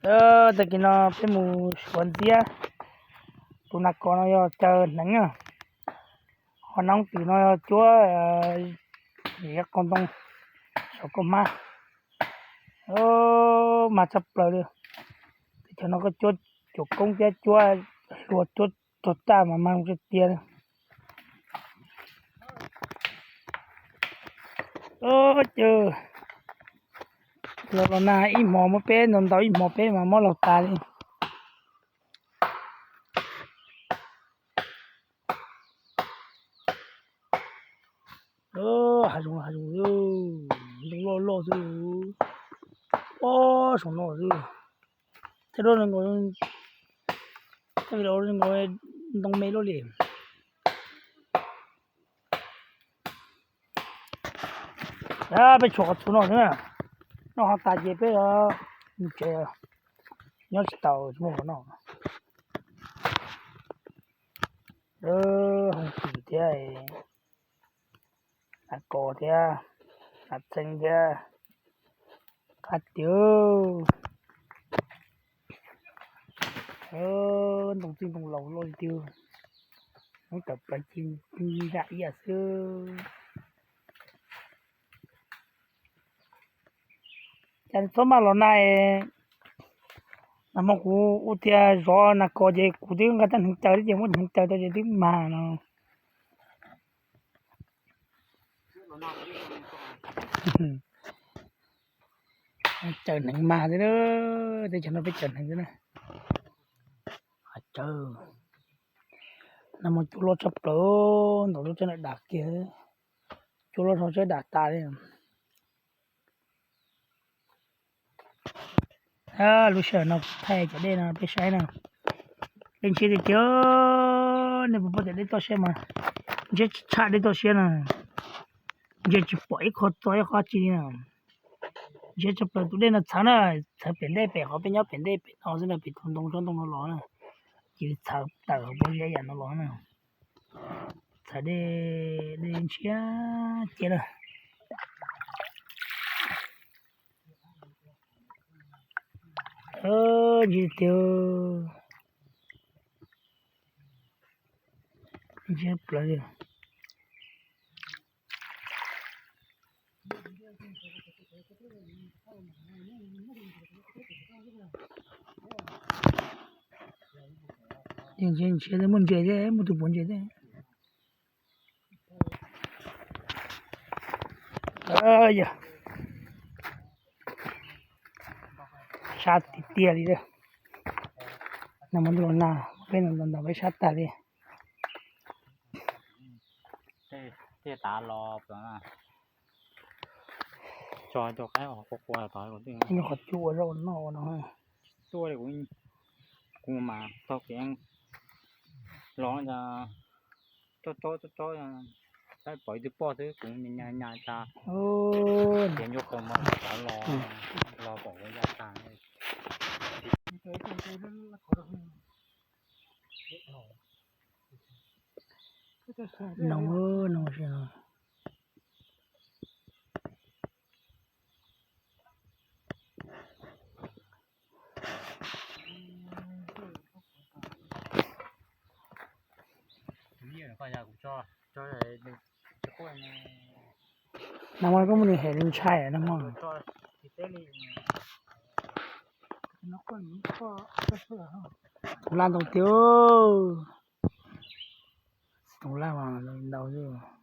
Tag kis no peb mus suav ntxiab. Tus nas kos no yog caw hneev na. Ho noob twm no yog cuab zeb qau ntoo saum koj hmab. Mag tshaj plaws li. Teb chaws no koj cuab cuam koob thiab cuab hlua cuab tsuag tsuag mas mag zoo tiag tiag li. Los los nag ib hmos muab peb ntau ntau ib hmos peb mas mob laug tas li. Hav zoov hav zoov, ntoo loj loj xwb. Ob saum no xwb. Thaij duab nkaus, thaij video nkaus ntoo me luaj li. Peb tshuam qhov txhua no xwb na. Noj qhov tas ces peb mus tsev, nyob tsis tau tsis muaj qhov noj. Hoo twm thiab, nas kos thiab, nas txeeb thiab, qab tiag. Ntoo txij ntoo laus loj li tiag, hnub tawm plaws ci ntsa ib yam xwb. Cas txhob maj los nag, nag hmo kuv ua tiag zov nas kos ces kuv twb nqa rab hneev caw thiab ces muab hneev caw tau ces twb mag no. Caw hneev mag xwb, teb chaws no peb caw hneev xwb na. Caw, nag hmo cua loj tshaj plaws, ntaus lub tsheb na dam kiag, cua loj tshaj tsheb dam tas li. Lub sij hawm no thaij cov dej no peb saib na. Dej ntshiab tiag tiag, nej puas paub tias dej toj siab mas ntshiab tshaj dej toj siab na. Ntshe tsis pom ib qho txog ib qho tsi li na. Ntshiab tshaj plaws tus dej no txhawv na, txhawv pem ntej pem qhov peb nyob pem ntej pem no xwb na, pem tus ntoo tsob ntoo no los na. Ces txhawv tawm hauv pob zeb yam no los na. Txhawv dej, dej ntshiab cia na. Ntshiab tiag, ntshiab plaws li. Yeej ntshiab ntshiab, muaj ntses thiab, muaj tus puav ntses thiab. Yog sab tiag tiag li. Nag hmo ntuj los nag, peb no ntaus peb sab tag li. Tej tav los, tso rau qaib qhov qua tod. Qhov cub ua zaub ua noj ua no. Tuaj li kuv, kuv mas taug kev los cas tsob tsob tsob tsob, saib pom ib tug poj xwb kuv nyas nyas tas. Ces nyuaj qhov mas tav los, los pom ua ya tas. Noo, noo. Nag hmo koj muaj nws hem nws ntshai nag hmo. Tus laj ntau tiag. Tus laj mas ntau xwb.